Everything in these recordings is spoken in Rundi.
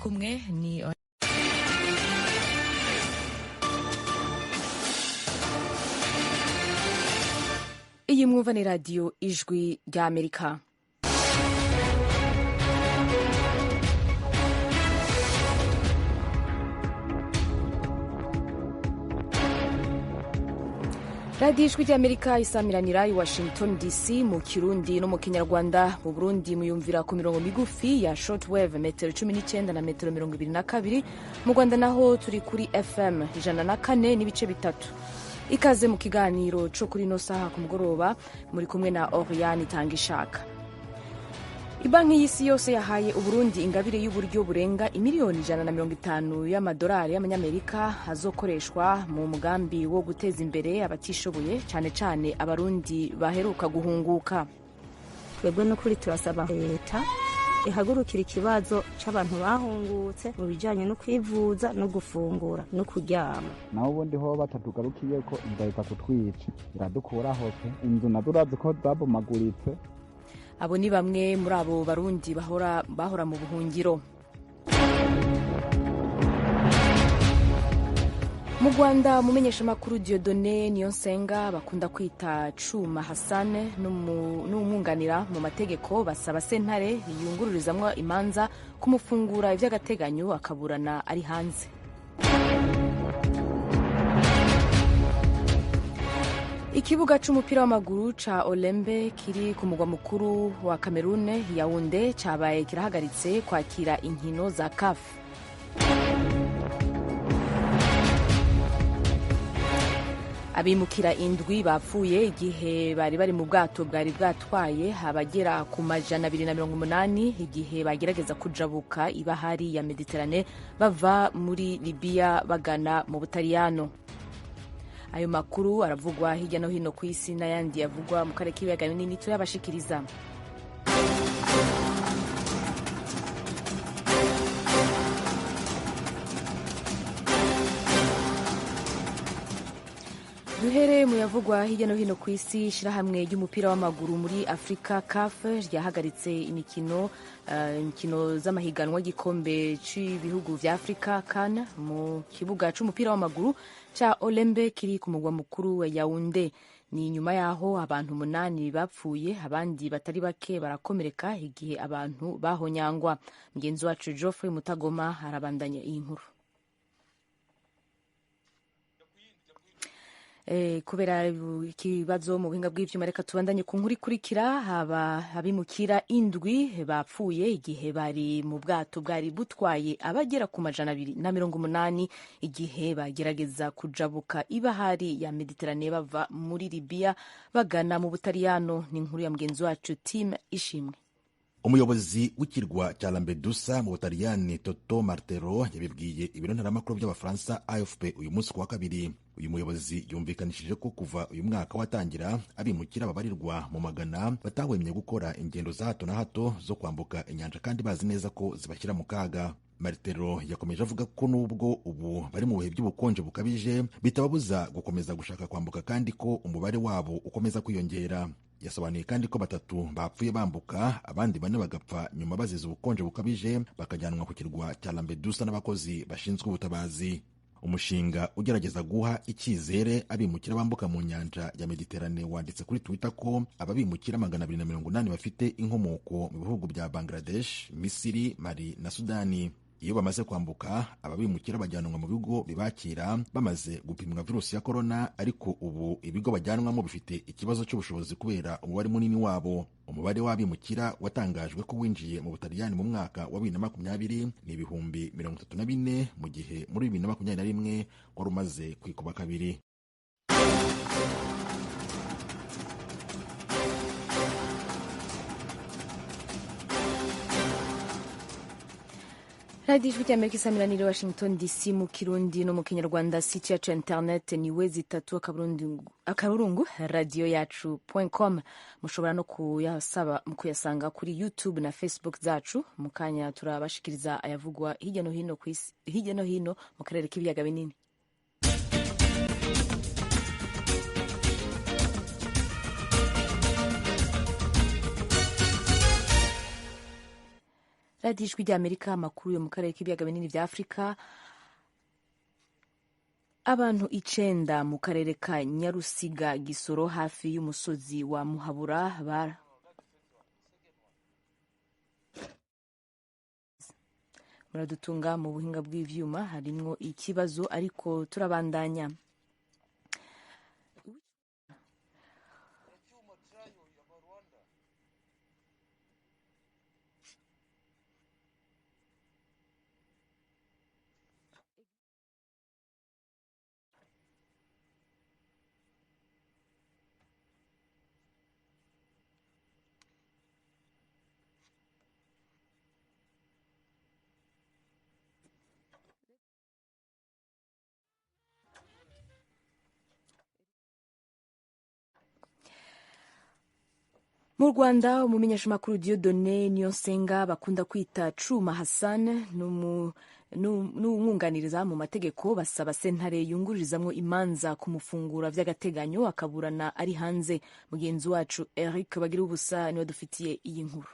Kumwe ni iyi mwumva ni radiyo Ijwi rya Amerika. Radiyo Ijwi rya Amerika isamiranira i Washington DC mu Kirundi no mu Kinyarwanda. Mu Burundi muyumvira ku mirongo migufi ya shortwave, metero 19 na metero 22. Mu Rwanda naho turi kuri FM 104.3. Ikaze mu kiganiro co kuri ino saha ku mugoroba, muri kumwe na Oriane Itangishaka. Ibanki y'Isi Yose yahaye Uburundi ingabire y'uburyo burenga imiliyoni 150 y'amadolari y'amanyamerika azokoreshwa mu mugambi wo guteza imbere abatishoboye, cane cane Abarundi baheruka guhunguka. Twebwe n'ukuri turasaba leta ihagurukira ikibazo c'abantu bahungutse mu bijanye no kwivuza no gufungura no kuryama. Naho ubundi ho batatugarukiyeko, inzara iza kutwica, iradukuraho pe. Inzu nazo urazi ko zabomaguritse. Abo ni bamwe muri abo Barundi bahora mu buhungiro. Mu Rwanda, umumenyeshamakuru Dieudonné Niyonsenga bakunda kwita Cuma Hassan n'umwunganira mu mategeko basaba sentare yungururizamwo imanza kumufungura ivy'agateganyo akaburana ari hanze. Ikibuga c'umupira w'amaguru ca Olembe kiri ku mugwa mukuru wa Cameroon, Yaounde, cabaye kirahagaritse kwakira inkino za CAF. Abimukira indwi bapfuye igihe bari bari mu bwato bwari bwatwaye abagera ku 280 igihe bagerageza kujabuka ibahari ya Mediterane bava muri Libya bagana mu Butaliyano. Ayo makuru aravugwa hirya no hino ku isi n'ayandi yavugwa mu karere k'ibiyaga binini turayabashikiriza. Duhere mu yavugwa hirya no hino ku isi. Ishirahamwe ry'umupira w'amaguru muri Afrika, CAF, ryahagaritse imikino z'amahiganwa y'igikombe c'ibihugu vya Afrika, CAN, mu kibuga c'umupira w'amaguru ca Olembe kiri ku mugwa mukuru wa Yaounde. Ni nyuma yaho abantu umunani bapfuye, abandi batari bake barakomereka igihe abantu bahonyangwa. Mugenzi wacu Geoffrey Mutagoma arabandanya iyi nkuru. Kubera ikibazo mu buhinga bw'ivyuma, reka tubandanye ku nkuru ikurikira. Haba abimukira indwi bapfuye igihe bari mu bwato bwari butwaye abagera ku 280 igihe bagerageza kujabuka ibahari ya Mediterane bava muri Libya bagana mu Butaliyano. Ni inkuru ya mugenzi wacu Tim Ishimwe. Umuyobozi w'ikirwa cya Lampedusa mu Butaliyani, Toto Martero, yabibwiye ibiro ntaramakuru by'Abafaransa AFP uyu munsi ku wa kabiri. Uyu muyobozi yumvikanishije ko kuva uyu mwaka watangira, abimukira babarirwa mu magana batahwemye gukora ingendo za hato na hato zo kwambuka inyanja kandi bazi neza ko zibashyira mu kaga. Martero yakomeje avuga ko nubwo ubu bari mu bihe by'ubukonje bukabije, bitababuza gukomeza gushaka kwambuka kandi ko umubare wabo ukomeza kwiyongera. Yasobanuye kandi ko batatu bapfuye bambuka, abandi bane bagapfa nyuma bazize ubukonje bukabije, bakajyanwa ku kirwa cya Lampedusa n'abakozi bashinzwe ubutabazi. Umushinga ugerageza guha icyizere abimukira bambuka mu nyanja ya Mediterane wanditse kuri Twitter ko ababimukira 280 bafite inkomoko mu bihugu bya Bangladesh, Misiri, Mali na Sudani. Iyo bamaze kwambuka, ababimukira bajyanwa mu bigo bibakira bamaze gupimwa virusi ya korona, ariko ubu ibigo bajyanwamo bifite ikibazo cy'ubushobozi kubera umubare munini wabo. Umubare w'abimukira watangajwe ko winjiye mu Butaliyani mu mwaka wa 2020 ni 34,000, mu gihe muri 2021 wari umaze kwikuba kabiri. Radiyo Ijwi ry'Amerika isamiranire Washington DC mu Kirundi no mu Kinyarwanda. Site yacu ya internet ni www radiyo yacu .com. Mushobora no kuyasaba kuyasanga kuri YouTube na Facebook zacu. Mu kanya turabashikiriza ayavugwa hirya no hino ku isi, hirya no hino mu karere k'ibiyaga binini. Radiyo Ijwi ry'Amerika, amakuru yo mu karere k'ibiyaga binini vya Afurika. Abantu 9 mu karere ka Nyarusiga Gisoro hafi y'umusozi wa Muhabura muradutunga mu buhinga bw'ivyuma harimwo ikibazo, ariko turabandanya. Mu Rwanda, umumenyeshamakuru Dieudonné Niyonsenga bakunda kwita Cuma Hassan n'umwunganiriza mu mategeko basaba sentare yungururizamwo imanza kumufungura vy'agateganyo akaburana ari hanze. Mugenzi wacu Eric Bagira ubusa niwe dufitiye iyi nkuru.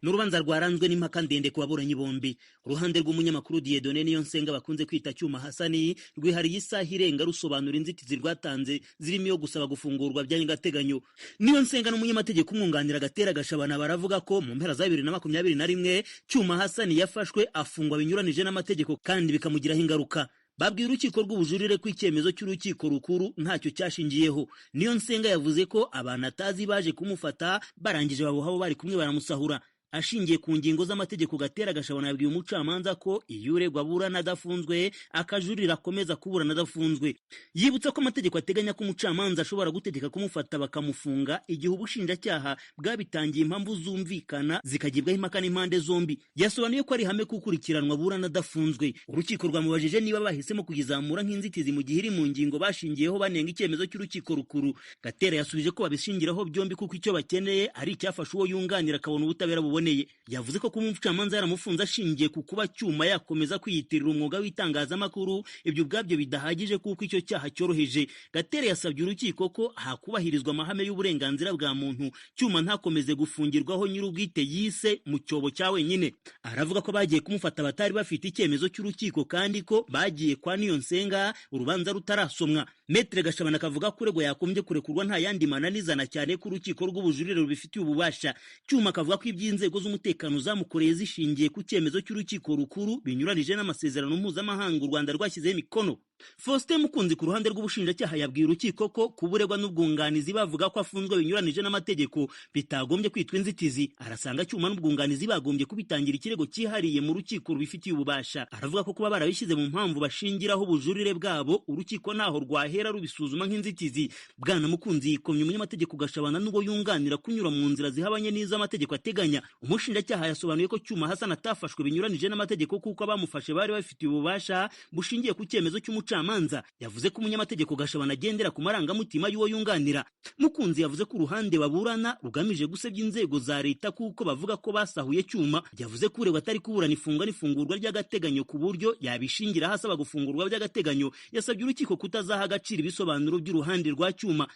N'urubanza rwaranzwe n'impaka ndende ku baburanyi bombi. Uruhande rw'umunyamakuru Dieudonné Niyonsenga bakunze kwita Cyuma Hasani rwihariye isaha irenga rusobanura inzitizi rwatanze zirimo iyo gusaba gufungurwa by'agateganyo. Niyonsenga n'umunyamategeko umwunganira Gatera Gashabana baravuga ko mu mpera za 2021 Cyuma Hasani yafashwe afungwa binyuranije n'amategeko kandi bikamugiraho ingaruka. Babwiye urukiko rw'ubujurire ko icyemezo cy'urukiko rukuru ntacyo cyashingiyeho. Niyonsenga yavuze ko abantu atazi baje kumufata barangije babohabo bari kumwe baramusahura. Ashingiye ku ngingo z'amategeko, Gatera Gashabana yabwiye umucamanza ko iyo uregwa aburana adafunzwe akajurira akomeza kuburana adafunzwe. Yibutsa ko amategeko ateganya ko umucamanza ashobora gutegeka kumufata bakamufunga igihe ubushinjacyaha bwabitangiye impamvu zumvikana zikagibwaho impaka n'impande zombi. Yasobanuye ko ari ihame kukurikiranwa aburana adafunzwe. Urukiko rwamubajije niba bahisemo kuyizamura nk'inzitizi mu gihe iri mu ngingo bashingiyeho banenga icyemezo cy'urukiko rukuru. Gatera yasubije ko babishingiraho byombi kuko icyo bakeneye ari icyafasha uwo yunganira akabona ubutabera buboneye. Yavuze ko kuba umucamanza yaramufunze ashingiye ku kuba Cyuma yakomeza kwiyitirira umwuga w'itangazamakuru ibyo ubwabyo bidahagije kuko icyo cyaha cyoroheje. Gatera yasabye urukiko ko hakubahirizwa amahame y'uburenganzira bwa muntu, Cyuma ntakomeze gufungirwaho nyir'ubwite yise mu cyobo cya wenyine. Aravuga ko bagiye kumufata batari bafite icyemezo cy'urukiko kandi ko bagiye kwa Niyonsenga urubanza rutarasomwa. Metre Gashabana akavuga ko uregwa yakombye kurekurwa nta yandi mananizana cyane ko urukiko rw'ubujurire rubifitiye ububasha. Cyuma akavuga ko iby'inzego z'umutekano zamukoreye zishingiye ku cyemezo cy'urukiko rukuru binyuranije n'amasezerano mpuzamahanga u Rwanda rwashyizeho imikono. Faustin Mukunzi ku ruhande rw'ubushinjacyaha yabwiye urukiko ko kuburegwa n'ubwunganizi bavuga ko afunzwe binyuranije n'amategeko bitagombye kwitwa inzitizi. Arasanga Cyuma n'ubwunganizi bagombye kubitangira ikirego cyihariye mu rukiko rubifitiye ububasha. Aravuga ko kuba barabishyize mu mpamvu bashingiraho ubujurire bwabo urukiko ntaho rwahera rubisuzuma nk'inzitizi. Bwana Mukunzi yikomye umunyamategeko Gashabana n'ubwo yunganira kunyura mu nzira zihabanye n'iz'amategeko ateganya. Umushinjacyaha yasobanuye ko Cyuma Hassan atafashwe binyuranije n'amategeko kuko abamufashe bari bafitiye ububasha bushingiye ku cyemezo cy'umucamanza. Yavuze ko umunyamategeko Gashabana agendera ku marangamutima y'uwo yunganira. Mukunzi yavuze ko uruhande baburana rugamije gusebya inzego za leta kuko bavuga ko basahuye Cyuma. Yavuze ko uregwa atari kuburana ifungwa n'ifungurwa ry'agateganyo ku buryo yabishingiraho asaba gufungurwa by'agateganyo. Yasabye urukiko kutazaha agaciro ibisobanuro by'uruhande rwa Cyuma.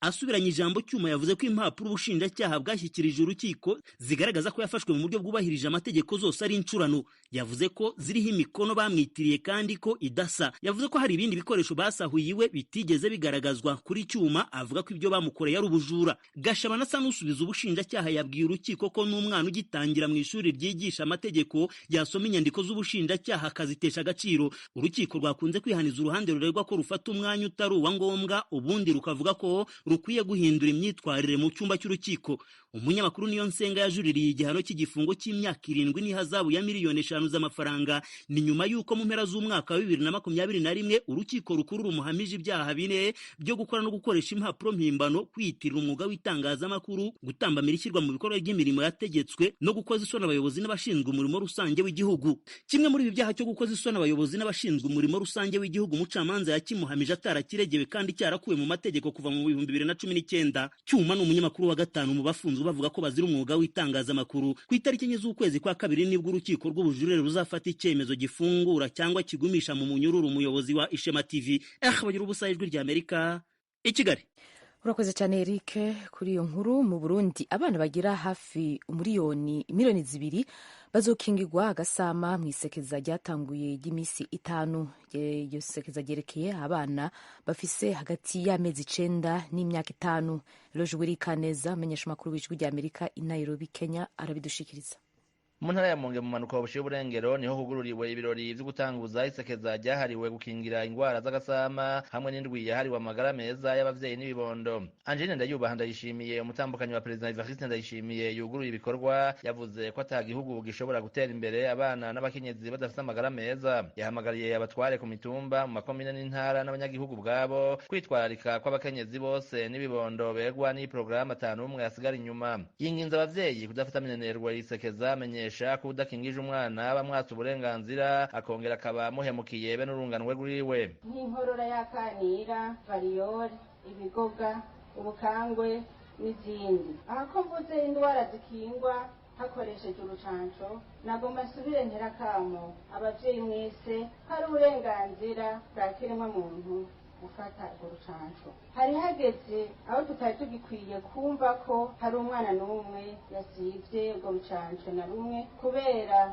Asubiranye ijambo Cyuma yavuze ko impapuro ubushinjacyaha bwashyikirije urukiko zigaragaza ko yafashwe mu buryo bwubahirije amategeko zose ari incurano. Yavuze ko ziriho imikono bamwitiriye kandi ko idasa. Yavuze ko hari ibindi bikoresho basahuye iwe bitigeze bigaragazwa kuri Cyuma, avuga ko ibyo bamukoreye ari ubujura. Gashabana asa n'usubiza ubushinjacyaha yabwiye urukiko ko n'umwana ugitangira mu ishuri ryigisha amategeko yasoma inyandiko z'ubushinjacyaha akazitesha agaciro. Urukiko rwakunze kwihaniza uruhande ruregwa ko rufata umwanya utari uwa ngombwa, ubundi rukavuga ko rukwiye guhindura imyitwarire mu cyumba cy'urukiko. Umunyamakuru Niyonsenga yajuririye igihano cy'igifungo cy'imyaka 7 n'ihazabu ya miliyoni 5 z'amafaranga. Ni nyuma y'uko mu mpera z'umwaka wa 2021 urukiko rukuru rumuhamije ibyaha 4 byo gukora no gukoresha impapuro mpimbano, kwiyitirira umwuga w'itangazamakuru, gutambamira ishyirwa mu bikorwa ry'imirimo yategetswe no gukoza isoni abayobozi n'abashinzwe umurimo rusange w'igihugu. Kimwe muri ibi byaha cyo gukoza isoni abayobozi n'abashinzwe umurimo rusange w'igihugu umucamanza yakimuhamije atarakiregewe kandi cyarakuwe mu mategeko kuva mu 2019. Cyuma ni umunyamakuru wa 5 mu bafunzwe bavuga ko bazira umwuga w'itangazamakuru. Ku itariki 4 z'ukwezi kwa 2 nibwo urukiko rw'ubujurire ruzafata icyemezo gifungura cyangwa kigumisha mu munyururu umuyobozi wa Ishema TV. Bagira ubusa, Ijwi ry'Amerika i Kigali. Urakoze cyane, Eric, kuri iyo nkuru. Mu Burundi, abana bagira hafi umuriyoni, 2 miliyoni bazokingirwa agasama mu isekeza ryatanguye ry'iminsi 5. Iryo sekeza ryerekeye abana bafise hagati y'amezi 9 n'imyaka 5. Loje Wirikaneza, amenyesha amakuru w'Ijwi rya Amerika i Nairobi, Kenya, arabidushikiriza. Mu ntara ya Rumonge, mu mpanuka bushiye uburengero, niho hugururiwe ibirori vyo gutanguza isekeza ryahariwe gukingira ingwara z'agasama hamwe n'indwi yahariwe amagara meza y'abavyeyi n'ibibondo. Angeline Ndayubaha Ndayishimiye, umutambukanyi wa Perezida Evariste Ndayishimiye, yuguruye ibikorwa, yavuze ko ata gihugu gishobora gutera imbere abana n'abakenyezi badafite amagara meza. Yahamagariye abatware ku mitumba, mu makomine n'intara n'abanyagihugu ubwabo kwitwararika kw'abakenyezi bose n'ibibondo begwa n'iyi porogaramu, atanu umwe asigara inyuma. Yinginze abavyeyi kudafata minenerwa isekeza, amenyesha ko udakingije umwana bamwatsa uburenganzira, akongera akaba amuhemukiye be n'urunganwe rwiwe. Nk'inkorora y'akanira, variole, ibigoga, ubukangwe n'izindi. Aha ko mvuze indwara zikingwa hakoresheje urucanco, nagomba nsubire nterakamo abavyeyi mwese ko ari uburenganzira bwa kiremwa muntu gufata urwo rucanco. Hari hageze aho tutari tugikwiye kumva ko hari umwana n'umwe yasivye urwo rucanco na rumwe kubera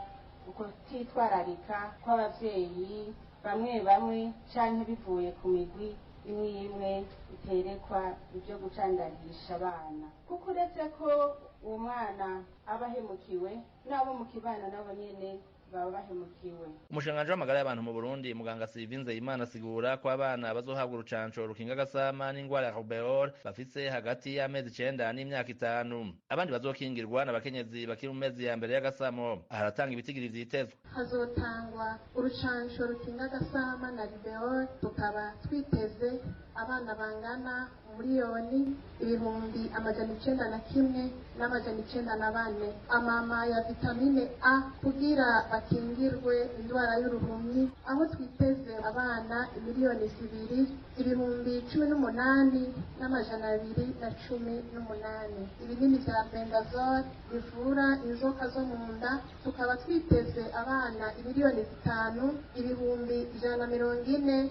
uko titwararika kw'abavyeyi bamwe bamwe canke bivuye ku migwi imwe imwe iterekwa ibyo gucandagisha abana, kuko uretse ko uwo mwana aba ahemukiwe, n'abo mu kibano nabo nyene baba bahemukiwe. Umushikiranganji w'amagara y'abantu mu Burundi, muganga Sylvie Nzeyimana, asigura ko abana bazohabwa urucanco rukinga agasama n'ingwara ya rubeole bafise hagati y'amezi 9 n'imyaka 5. Abandi bazokingirwa n'abakenyezi bakiri mu mezi ya mbere y'agasamo. Aratanga ibitigiri vyitezwe. Hazotangwa urucanco rukinga agasama na rubeole, tukaba twiteze abana bangana 1,901,904. Amama ya vitamine A kugira bakingirwe indwara y'uruhumyi, aho twiteze abana 2,018,218. Ibinini vya albendazole bivura inzoka zo mu nda, tukaba twiteze abana 5,142,999.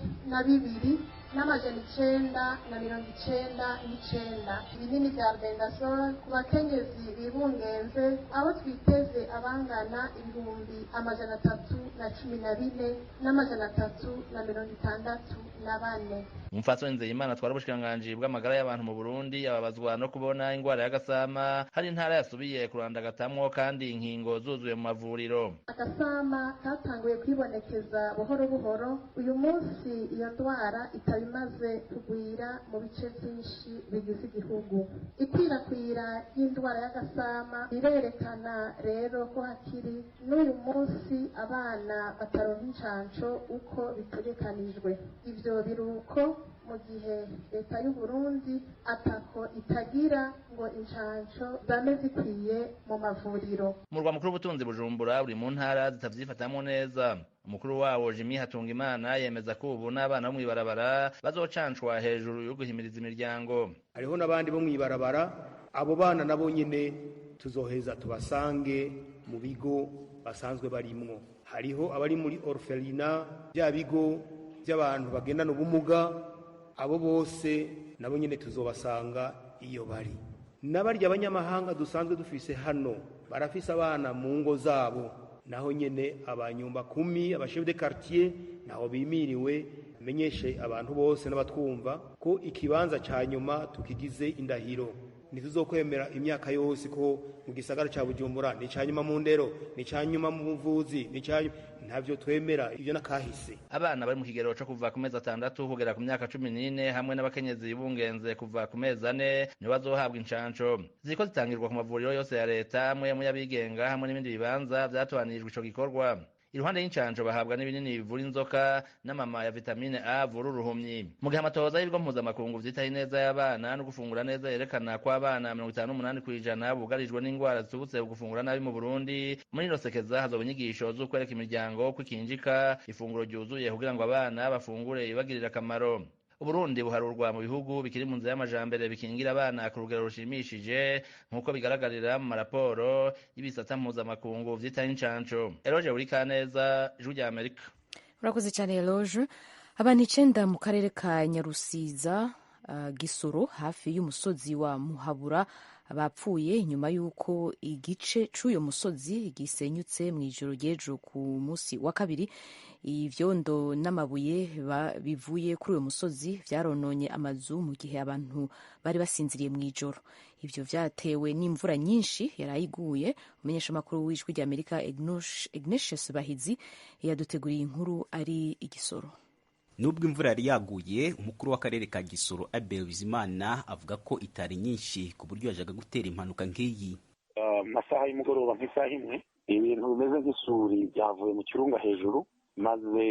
Ibinini vya albendazole ku bakenyezi bibungenze, aho twiteze abangana 314,364. Umupfasoni Nzeyimana atwara ubushikiranganji bw'amagara y'abantu mu Burundi ababazwa no kubona ingwara y'agasama hari intara yasubiye kurandagatamwo kandi inkingo zuzuye mu mavuriro. Agasama katanguye kwibonekeza buhoro buhoro. Uyu munsi iyo ndwara ikaba imaze kugwira mu bice byinshi bigize igihugu. Ikwirakwira ry'indwara y'agasama rirerekana rero ko hakiri n'uyu munsi abana bataronka incanco uko bitegekanijwe. Ivyo biruko mu gihe leta y'u Burundi atako itagira ngo incanco zame zikwiye mu mavuriro. Umurwa mukuru w'ubutunzi Bujumbura uri mu ntara zitavyifatamwo neza. Umukuru wawo Jimmy Hatungimana yemeza ko ubu n'abana bo mw'ibarabara bazocancwa, hejuru yo guhimiriza imiryango. Hariho n'abandi bo mw'ibarabara. Abo bana nabo nyene tuzoheza tubasange mu bigo basanzwe barimwo. Hariho abari muri orphelinat, bya bigo by'abantu bagendana ubumuga. Abo bose nabo nyene tuzobasanga iyo bari. N'abarya abanyamahanga dusanzwe dufise hano barafise abana mu ngo zabo, naho nyene abanyumba kumi, aba chefs de quartier, naho bimiriwe. Menyeshe abantu bose n'abatwumva ko ikibanza ca nyuma tukigize indahiro: ntituzokwemera imyaka yose ko mu gisagara ca Bujumbura ni ca nyuma mu ndero, ni ca nyuma mu buvuzi, ni ca ntavyo twemera. Ivyo nakahise. Abana bari mu kigero co kuva ku mezi 6 kugera ku myaka 14 hamwe n'abakenyezi bungenze kuva ku mezi 4 nibo bazohabwa incanco. Ziriko zitangirwa ku mavuriro yose ya leta hamwe mu y'abigenga hamwe n'ibindi bibanza vyatoranyirijwe ico gikorwa. Iruhande y'incanco, bahabwa n'ibinini bivura inzoka n'amama ya vitamine A avura uruhumyi. Mu gihe amatohoza y'ibigo mpuzamakungu vyitaho ineza y'abana no gufungura neza yerekana ko abana 58% bugarijwe n'ingwara ziturutse ku gufungura nabi mu Burundi, muri ino sekeza hazoba inyigisho z'ukwereka imiryango ko ikinjika ifunguro ryuzuye kugira ngo abana bafungure ibibagirira akamaro. Uburundi buharurwa mu bihugu bikiri mu nzira y'amajambere bikingira abana ku rugero rushimishije, nk'uko bigaragarira mu maraporo y'ibisata mpuzamakungu vyitaho incanco. Eloge Burikaneza, Ijwi rya Amerika. Urakoze cyane, Eloge. Abantu icenda mu karere ka Nyarusiza Gisoro hafi y'umusozi wa Muhabura bapfuye nyuma y'uko igice c'uyo musozi gisenyutse mu ijoro ry'ejo ku munsi wa kabiri. Ivyondo n'amabuye bivuye kuri uyo musozi vyarononye amazu mu gihe abantu bari basinziriye mu ijoro. Ivyo vyatewe n'imvura nyinshi yarayiguye. Umumenyeshamakuru w'Ijwi ry'Amerika Ignatius Bahizi yaduteguriye inkuru ari igisoro. Nubwo imvura yari yaguye, umukuru w'akarere ka Gisoro Abel Bizimana avuga ko itari nyinshi ku buryo yajaga gutera impanuka nk'iyi. Amasaha y'umugoroba nk'isaha imwe, ibintu bimeze nk'isuri byavuye mu kirunga hejuru, maze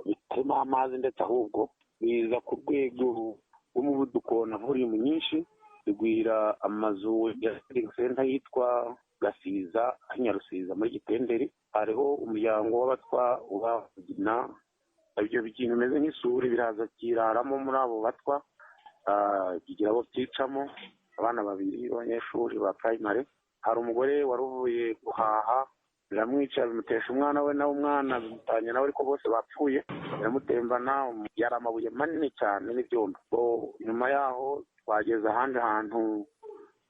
bitema amazi, ndetse ahubwo biza ku rwego rw'umuvuduko na volume nyinshi, bigwira amazu ya senta yitwa Gasiza Nyarusiza muri Gitenderi. Hariho umuryango w'abatwa ubagina, ibyo bintu bimeze nk'isuri biraza kiraramo muri abo batwa, bigira abo byicamo, abana babiri b'abanyeshuri ba primary. Hari umugore wari uvuye guhaha, biramwica, bimutesha umwana we, nawe umwana bimutanye nawe, ariko bose bapfuye, biramutembana. Yari amabuye manini cyane n'ibyondo. Nyuma yaho twageze ahandi hantu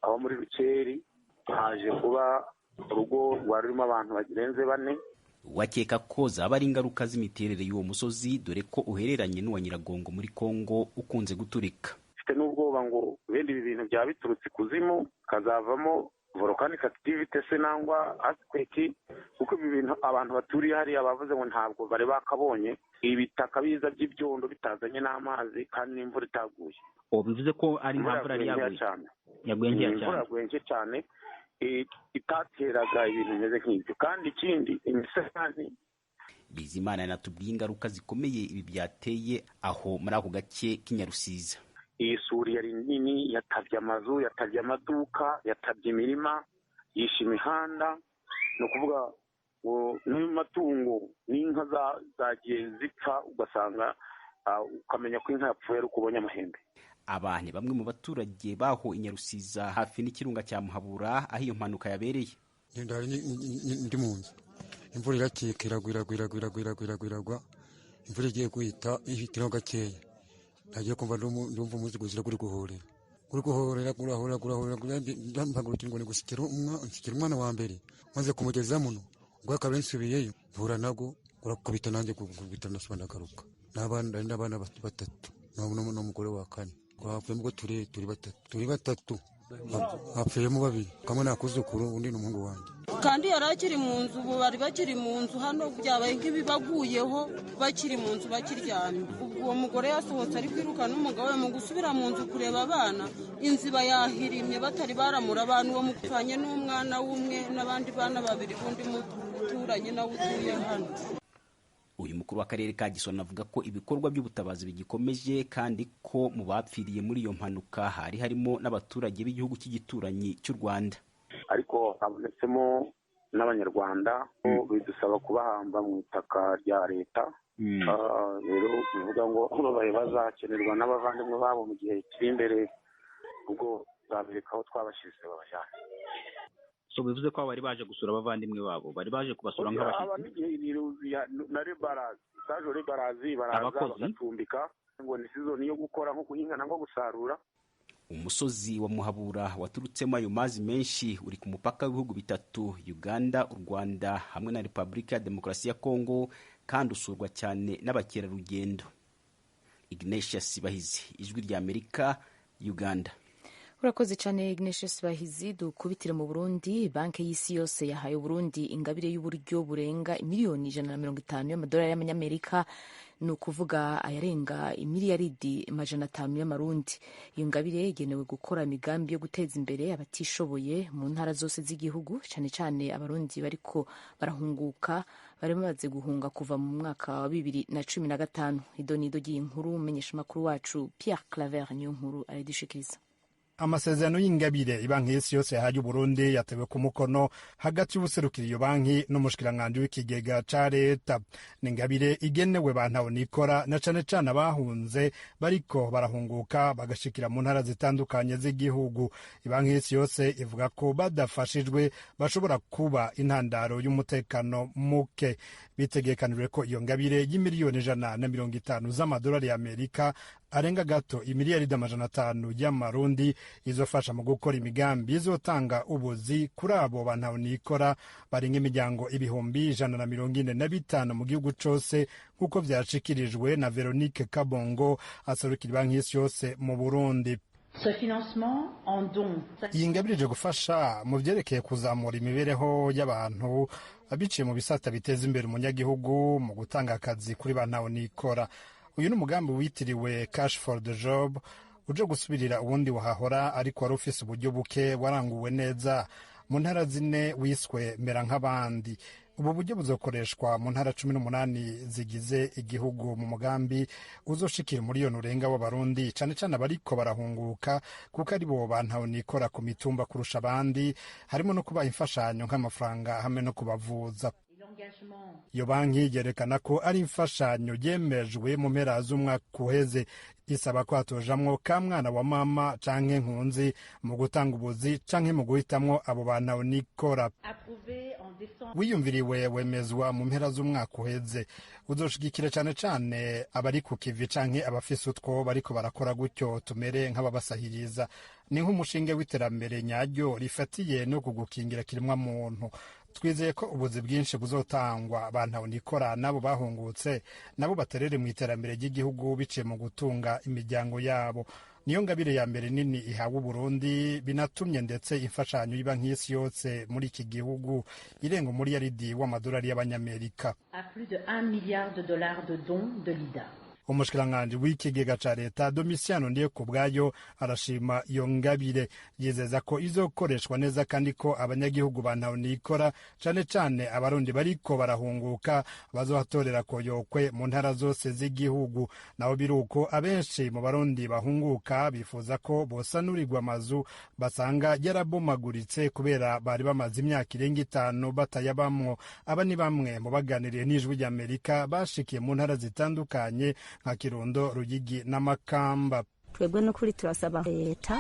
aho muri Rukeri, haje kuba urugo rwari rurimo abantu barenze bane. Wakeka ko zaba ari ingaruka z'imiterere y'uwo musozi, dore ko uhereranye n'uwa Nyiragongo muri Kongo ukunze guturika. Mfite n'ubwoba ngo bende ibi bintu byaba biturutse ikuzimu kazavamo volcanic activity se nangwa earthquake, kuko ibi bintu abantu baturiye hariya bavuze ngo ntabwo bari bakabonye ibitaka biza by'ibyondo bitazanye n'amazi kandi n'imvura itaguye. Bivuze ko ari nta mvura yari yaguye cyane, yaguye nkeya cyane, imvura yaguye nke cyane itateraga ibintu bimeze nk'ibyo. Kandi ikindi imisarani. Bizimana yanatubwiye ingaruka zikomeye ibi byateye aho muri ako gace k'Inyarusiza. Iyi suri yari nini, yatabye amazu, yatabye amaduka, yatabye imirima, yishe imihanda. Ni ukuvuga ngo n'amatungo n'inka zagiye zipfa, ugasanga ukamenya ko inka yapfuye ari uko ubonye amahembe. Aba ni bamwe mu baturage baho Inyarusiza hafi n'ikirunga cya Muhabura aho iyo mpanuka yabereye. Ndi mu nzu, imvura irakika, iragwa iragwa iragwa iragwa iragwa iragwa, imvura igiye guhita ihitiraho gakeya, nagiye kumva ndumva umuzigo uzira guri guhorera, guri guhorera, gurahorera gurahorera, mpagurukira ngo nigusikira umwana wa mbere, maze kumugeza muno ubwo akaba nsubiyeyo mpura nago urakubita, nanjye gukubita nasubira ndagaruka n'abana batatu n'umugore wa kane. Twapfuyemo turi batatu, turi batatu, hapfuyemo babiri, kamwe nakuzukuru undi ni umuhungu wanjye. Kandi yari akiri mu nzu, ubu bari bakiri mu nzu hano, byabaye nk'ibibaguyeho bakiri mu nzu bakiryamye. Ubwo uwo mugore yasohotse ari kwiruka n'umugabo we, mu gusubira mu nzu kureba abana, inzu iba yahirimye batari baramura abantu. Uwo mupfanye n'umwana w'umwe n'abandi bana babiri b'undi muturanyi nawe utuye hano. Uyu mukuru w'akarere ka Gisoro avuga ko ibikorwa by'ubutabazi bigikomeje, kandi ko mu bapfiriye muri iyo mpanuka hari harimo n'abaturage b'igihugu cy'igituranyi cy'u Rwanda. Ariko habonetsemo n'Abanyarwanda, bidusaba kubahamba mu itaka rya leta. Rero bivuga ngo babaye bazakenerwa n'abavandimwe babo mu gihe kiri imbere, ubwo babereka aho twabashyize babajyana. So bivuze ko bari baje gusura abavandimwe babo, bari baje kubasura nk'abashyitsi. Barazi baraza bagacumbika, ngo ni season yo gukora nko guhinga nangwa gusarura. Umusozi wa Muhabura waturutsemo ayo mazi menshi uri ku mupaka w'ibihugu bitatu, Uganda, u Rwanda hamwe na Repubulika ya Demokarasi ya Kongo, kandi usurwa cyane n'abakerarugendo. Ignatius Bahizi, Ijwi rya Amerika, Uganda. Urakoze cyane Ignatius Bahizi. Dukubitire mu Burundi. Banki y'Isi Yose yahaye Burundi ingabire y'uburyo burenga miliyoni 150 y'amadolari y'amanyamerika, ni ukuvuga ayarenga imiliyaridi 500 y'amarundi. Iyo ngabire igenewe gukora imigambi yo guteza imbere abatishoboye mu ntara zose z'igihugu, cyane cyane Abarundi bariko barahunguka, bari bamaze guhunga kuva mu mwaka wa 2015. Idonido ry'iyi nkuru, umumenyeshamakuru wacu Pierre Claver niyo nkuru aridushikiriza. Amasezerano y'ingabire Ibanki y'Isi Yose yahaye Uburundi yatewe ku mukono hagati y'ubuserukira iyo banki n'umushikiranganji w'ikigega ca leta. Ni ingabire igenewe ba ntahonikora, na cane cane abahunze bariko barahunguka bagashikira mu ntara zitandukanye z'igihugu. Ibanki y'Isi Yose ivuga ko badafashijwe bashobora kuba intandaro y'umutekano muke. Bitegekanijwe ko iyo ngabire y'imiliyoni 150 z'amadolari y'Amerika arenga gato imiliyaridi 500 y'amarundi izofasha mu gukora imigambi izotanga ubuzi kuri abo bantahonikora barenga imiryango 145,000 mu gihugu cose, nk'uko vyashikirijwe na Veronique Kabongo aserukira Banki y'Isi Yose mu Burundi. Iyi ngabire ije gufasha mu vyerekeye kuzamura imibereho y'abantu biciye mu bisata biteza imbere umunyagihugu mu gutanga akazi kuri ba ntahonikora. Uyu ni umugambi witiriwe Cash for the Job, uje gusubirira uwundi wahahora ariko wari ufise uburyo buke, waranguwe neza mu ntara zine, wiswe Mera nk'abandi. Ubu buryo buzokoreshwa mu ntara 18 zigize igihugu mu mugambi uzoshikira umuriyoni urenga w'Abarundi, cane cane abariko barahunguka, kuko ari bo bantahonikora ku mitumba kurusha abandi, harimo no kubaha imfashanyo nk'amafaranga hamwe no kubavuza. Iyo banki yerekana ko ari imfashanyo yemejwe mu mpera z'umwaka uheze, isaba ko hatojamwo ka mwana wa mama canke nkunzi mu gutanga ubuzi canke mu guhitamwo abo bantahonikora. Wiyumviriwe wemezwa mu mpera z'umwaka uheze, uzoshigikira cane cane abari ku kivi canke abafise utwo bariko barakora gutyo tumere nk'ababasahiriza. Ni nk'umushinge w'iterambere nyaryo rifatiye no kugukingira kiremwa muntu. Twizeye ko ubuzi bwinshi buzotangwa, bantahonikora nabo bahungutse nabo baterere mu iterambere ry'igihugu biciye mu gutunga imiryango yabo. Niyo ngabire ya mbere nini ihawe Uburundi, binatumye ndetse imfashanyo y'ibanki y'Isi Yose muri iki gihugu irenga umuriyaridi w'amadolari y'Abanyamerika. Umushikiranganji w'ikigega ca leta Domitiano Ndihokubwayo arashima iyo ngabire, yizeza ko izokoreshwa neza kandi ko abanyagihugu ba ntahonikora, cane cane Abarundi bariko barahunguka, bazohatorera koyokwe mu ntara zose z'igihugu. Naho biruko, abenshi mu Barundi bahunguka bifuza ko bosanurirwa amazu basanga yarabomaguritse kubera bari bamaze imyaka irenga 5 batayabamwo. Aba ni bamwe mu baganiriye n'Ijwi ry'Amerika bashikiye mu ntara zitandukanye nka Kirundo, Ruyigi n'Amakamba. Twebwe n'ukuri turasaba leta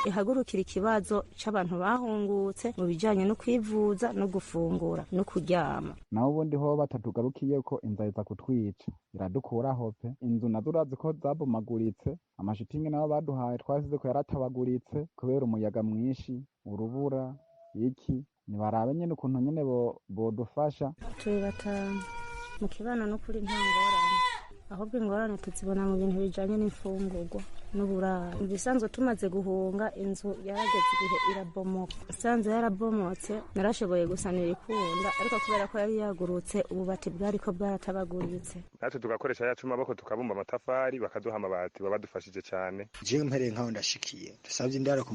ihagurukira ikibazo c'abantu bahungutse mu bijanye no kwivuza no gufungura no kuryama. Naho ubundi ho batatugarukiye ko inzara iza kutwica, iradukuraho pe. Inzu nazo urazi ko zabomaguritse, amashitingi nabo baduhaye twasize ko yaratabaguritse kubera umuyaga mwinshi, urubura, iki. Nibarabe nyene ukuntu nyene bodufasha. Turi batanu mu kibano, n'ukuri nta ngorane, ahubwo ingorane tuzibona mu bintu bijanye n'imfungurwa n'uburaro. Ibisanzwe tumaze guhunga, inzu yarageze igihe irabomoka. Isanzwe yarabomotse, narashoboye gusanira ikunda, ariko kubera ko yari yagurutse, ububati bwariko bwaratabaguritse. Natwe tugakoresha yacu maboko tukabumba amatafari, bakaduha amabati, baba badufashije cyane. Jewe mpereye nkaho ndashikiye, dusabye indaro ku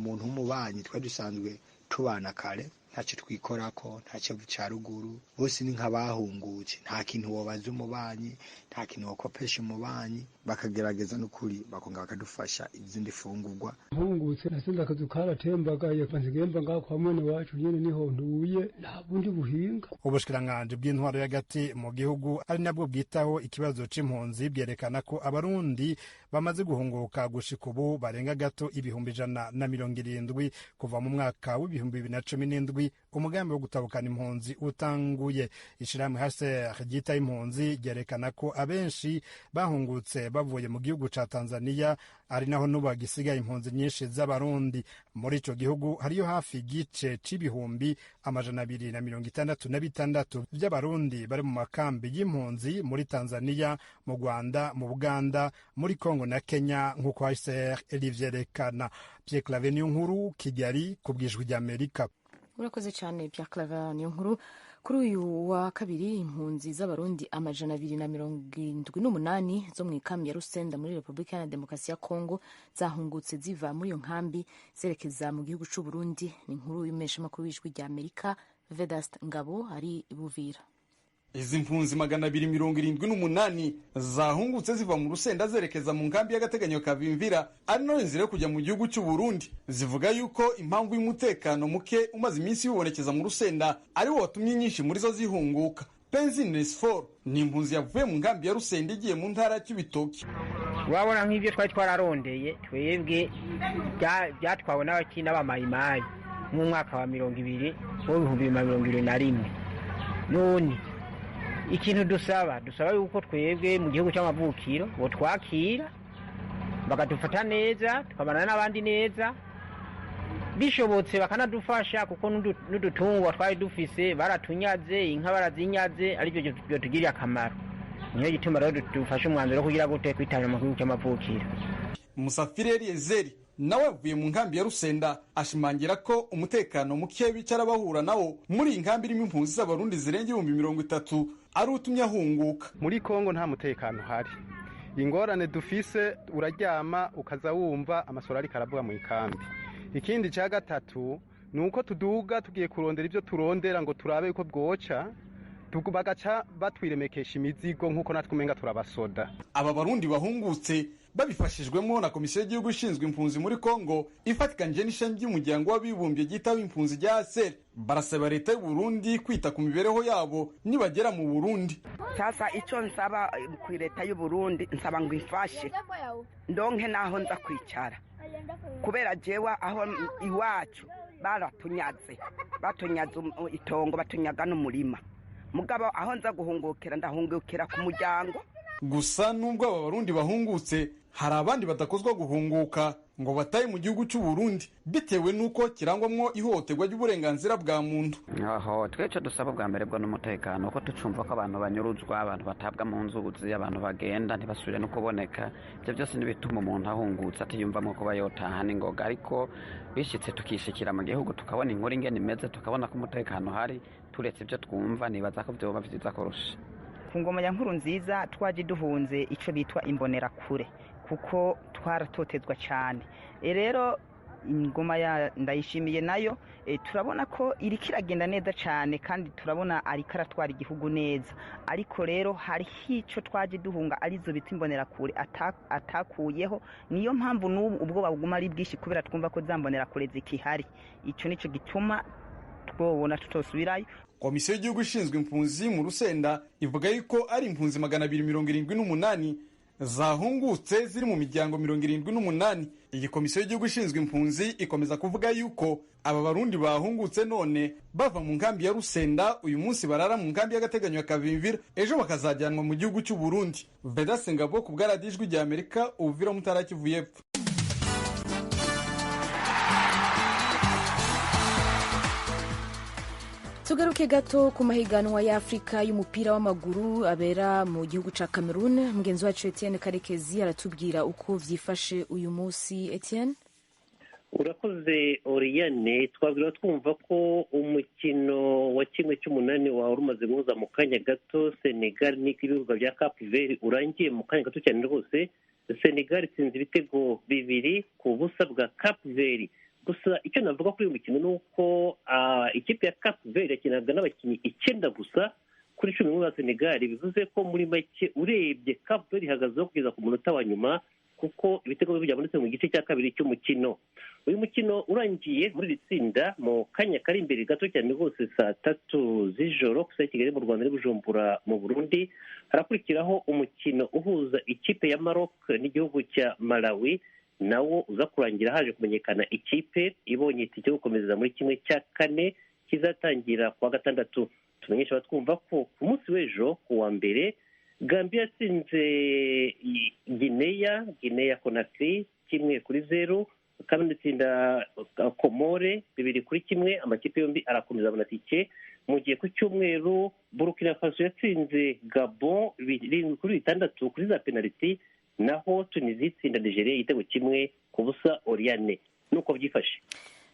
muntu w'umubanyi twari dusanzwe tubana kare, ntacyo twikorako, ntacyo cya ruguru, bose ni nk'abahungutse, nta kintu wobaza umubanyi, nta kintu wokopesha umubanyi. Bakagerageza n'ukuri bakongera bakadufasha izindi fungurwa. Mpungutse nasanze akazu karatembagaye, nsigaye mba ngaho kwa mwene wacu nyene, niho ntuye, nta bundi buhinga. Ubushikiranganji bw'intwaro y'agati mu gihugu, ari nabwo bwitaho ikibazo c'impunzi, bwerekana ko Abarundi bamaze guhunguka gushika ubu barenga gato 170,000 kuva mu mwaka w'2017 umugambi wo gutabukana impunzi utanguye. Ishirahamwe HCR ryita impunzi ryerekana ko abenshi bahungutse bavuye mu gihugu ca Tanzania, ari naho n'ubu hagisigaye impunzi nyinshi z'Abarundi. Muri ico gihugu hariyo hafi igice c'266,000 vy'Abarundi bari mu makambi y'impunzi muri Tanzania, mu Rwanda, mu Buganda, muri Kongo na Kenya, nk'uko HCR rivyerekana. Pierre Claver Niyonkuru, Kigali, ku bw'Ijwi ry'Amerika. Urakoze cyane Pierre Claver Niyonkuru. Kuri uyu wa kabiri, impunzi z'Abarundi 278 zo mu ikambi ya Rusenda muri Repubulika Iharanira Demokarasi ya Kongo zahungutse ziva muri iyo nkambi zerekeza mu gihugu c'u Burundi. Ni inkuru y'umumenyeshamakuru w'Ijwi rya Amerika Vedaste Ngabo ari i Buvira. Izi mpunzi 278 zahungutse ziva mu Rusenda zerekeza mu nkambi y'agateganyo ka Bimvira, ari nayo nzira yo kujya mu gihugu cy'u Burundi, zivuga yuko impamvu y'umutekano muke umaze iminsi wibonekeza mu Rusenda ari wo watumye nyinshi muri zo zihunguka. Penzi Nesfor ni impunzi yavuye mu nkambi ya Rusenda igiye mu ntara ya Cibitoke. Urabona nk'ibyo twari twararondeye twebwe byatwawe n'abamayimayi mu mwaka wa 20 2021. None ikintu dusaba yuko twebwe mu gihugu cy'amavukiro bo twakira Bakadufata neza, tukabana n'abandi neza, bishobotse bakanadufasha, kuko n'udutungwa twari dufise baratunyaze, inka barazinyaze, aribyo byotugirira akamaro. Niyo gituma rero dufashe umwanzuro wo kugira gute kwitahira mu gihugu cy'amavukiro. Musafiri Eliyezeri nawe avuye mu nkambi ya Rusenda, ashimangira ko umutekano muke bicara bahura nawo muri iyi nkambi irimo impunzi z'Abarundi zirenga 30,000 ari utumye ahunguka. Muri Kongo nta mutekano uhari. Ingorane dufise, uraryama ukaza wumva amasoro ariko aravuga mu ikambi. Ikindi cya gatatu ni uko tuduga tugiye kurondera ibyo turondera ngo turabe uko bwoca, bagaca batwiremekesha imizigo nk'uko natwe umenga turabasoda. Aba Barundi bahungutse babifashijwemo na Komisiyo y'Igihugu ishinzwe Impunzi muri Kongo ifatikanyije n'ishami ry'Umuryango w'Abibumbye ryitaba impunzi rya ASER, barasaba Leta y'u Burundi kwita ku mibereho yabo nibagera mu Burundi. Sasa icyo nsaba ku Leta y'u Burundi, nsaba ngo imfashe ndonke naho nza kwicara, kubera jewe aho iwacu baratunyaze, batunyaze itongo, batunyaga n'umurima. Mugabo aho nza guhungukira, ndahungukira ku muryango. Gusa nubwo aba Barundi bahungutse, hari abandi badakozwa guhunguka ngo bataye mu gihugu cy'u Burundi bitewe n'uko kirangwamwo ihohoterwa ry'uburenganzira bwa muntu. Aho twe icyo dusaba bwa mbere bwo n'umutekano, kuko tucumva ko abantu banyuruzwa, abantu batabwa mu nzuzi, abantu bagenda ntibasubire no kuboneka. Ibyo byose n'ibituma umuntu ahungutse atiyumvamo kuba yotaha n'ingoga. Ariko bishyitse tukishikira mu gihugu, tukabona inkuru ingene imeze, tukabona ko umutekano uhari, turetse ibyo twumva, nibaza ko byoba byiza kurusha. Ku ngoma ya Nkuru Nziza twaje duhunze icyo bitwa imbonerakure, kuko twaratotezwa cyane. Rero ingoma ya Ndayishimiye nayo turabona ko iriko iragenda neza cyane, kandi turabona ariko aratwara igihugu neza. Ariko rero hariho icyo twaje duhunga, arizo bita imbonerakure, atakuyeho. Niyo mpamvu n'ubu ubwoba buguma ari bwinshi, kubera twumva ko za mbonerakure zikihari. Icyo nicyo gituma twobona tutosubirayo. Komisiyo y'Igihugu ishinzwe Impunzi mu Rusenda ivuga yuko ari impunzi 278 zahungutse ziri mu miryango 78. Iyi Komisiyo y'Igihugu ishinzwe Impunzi ikomeza kuvuga yuko aba Barundi bahungutse none bava mu nkambi ya Rusenda, uyu munsi barara mu nkambi y'agateganyo ya Kavimvira, ejo bakazajyanwa mu gihugu cy'u Burundi. Vedaste Ngabo ku bwa Radiyo Ijwi rya Amerika, Uvira, Mutara, Kivu y'Epfo. Tugaruke gato ku mahiganwa ya Afurika y'umupira w'amaguru abera mu gihugu ca Cameroon. Mugenzi wacu Etienne Karekezi aratubwira uko vyifashe uyu munsi. Etienne? Urakoze Oriane. Twabwira twumva ko umukino wa 1/8 wari umaze guhuza mu kanya gato Senegal n'ibihugu bya Cape Verde urangiye mu kanya gato cyane rwose. Senegal itsinze ibitego 2-0 bwa Cape Verde. Gusa icyo navuga kuri uyu mukino ni uko ikipe ya Cape Verde yakinaga n'abakinnyi 9 gusa kuri 11 ba Senegal, bivuze ko muri make urebye Cape Verde ihagazeho kugeza ku munota wa nyuma, kuko ibitego byabonetse mu gice cya kabiri cy'umukino. Uyu mukino urangiye muri iri tsinda mu kanya kari imbere gato cyane rwose, saa 3 z'ijoro ku isaha ya Kigali mu Rwanda n'i Bujumbura mu Burundi, harakurikiraho umukino uhuza ikipe ya Maroc n'igihugu cya Malawi, nawo uza kurangira haje kumenyekana ikipe ibonye itike yo gukomeza muri 1/4 kizatangira kuwa gatandatu. Tumenyesha abatwumva ko ku munsi w'ejo ku wa mbere Gambia yatsinze Guinea Conakry 1-0, kandi itsinda Komore 2-1. Amakipe yombi arakomeza abona tike. Mu gihe ku cyumweru Burkina Faso yatsinze Gabon 7-6 kuri za penaliti, naho Tunisia itsinda Nigeria igitego 1-0. Oriane, nuko byifashe.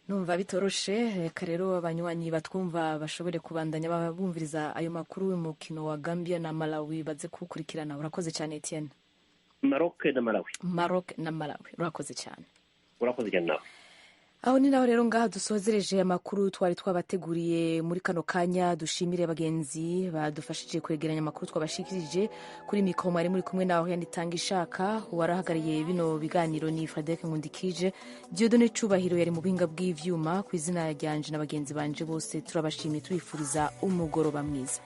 Numva bitoroshe. Reka rero abanywanyi batwumva bashobore kubandanya babumviriza ayo makuru y'umukino wa Gambia na Malawi baze kuwukurikirana. Urakoze cyane Etienne. Maroc na Malawi. Maroc na Malawi, urakoze cyane. Urakoze cyane nawe. Aho ni naho rero ngaha dusozereje amakuru twari twabateguriye muri kano kanya. Dushimire bagenzi badufashije kwegeranya amakuru twabashikirije. Kuri mikoro mwari muri kumwe nawe Yanitanga Ishaka, uwarahagarariye bino biganiro ni Frederic Nkundikije, Dieudonne Cubahiro yari mu buhinga bw'ivyuma. Ku izina ryanje na bagenzi banje bose turabashimiye, tubifuriza umugoroba mwiza.